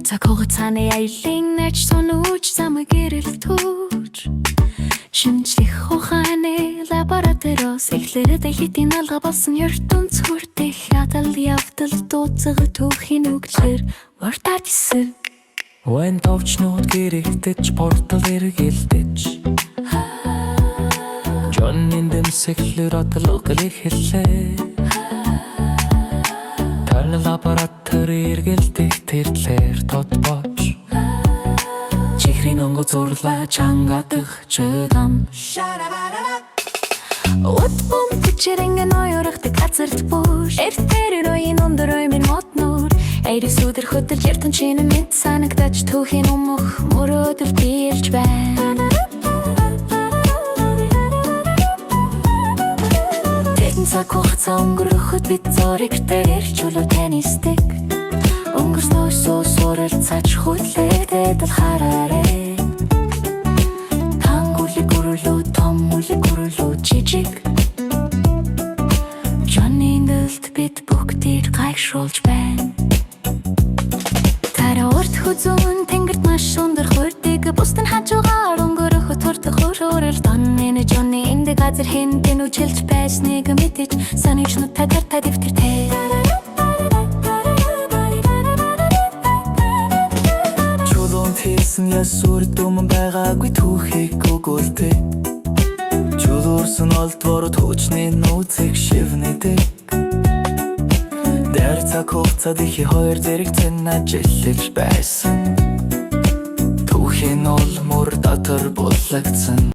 Цаг хугацааны аяллын ач сонууч замыг гэрэлтүүч. Шинжлэх ухааны лабораториос эхлээд хитийн алга болсон ертөнц хүртэх адал явдал дууцаг түүхийн үглэр муртаад исэн. Вэн товчнууд гэрэгдэж, портал эргэлдэж, Джоннин дэмсэглэр одлог эхэллээ. Тарны лаборатори эргэлдэх тэрлэр тотбоч Чихрийн онгоц зурлаа чангадах чыгам. От бом тэчэрнгэн ойрохдаг газарт бүр Эртэр роин өндөр оймын моднуур. Айрис өдөр хөдөлж ертөнцийн мэд санагдаж түүхийн өмнөх мөрөөдөл биелж байна. Тэдэн цаг хугацаа өнгөрөхөд бид зориг дээр чөлөө танистэг. Өнгөрснөөсөө суралцаач хүлээдэг л хараарэ. Тангуулыг гүрлүү, том үлэг гүрлүү жижиг. Johnny дэлт бид бүгдийг гайхшруулж байна. Тараа урт хүзүүн тэнгэрт маш өндөр хүрдэг. Бусдын хажуугаар өнгөрөхөд хүртэх өөрөөр Донны Johnny эндэг газар хинтэн үжилж байсныг мэдэж санийчнууд та тарта дэвтэртэй. Чулуунд хийсэн яс үр дүн байгаагүй түүхийг өгүүлдэг. Чулуурсан олдворууд хүчний нууцыг шивнэдэг. Дээр цаг хугацаанд их хоёр зэрэг зэн ажиллаж байсан. Түүхийн ул мөр дотор булагдсан.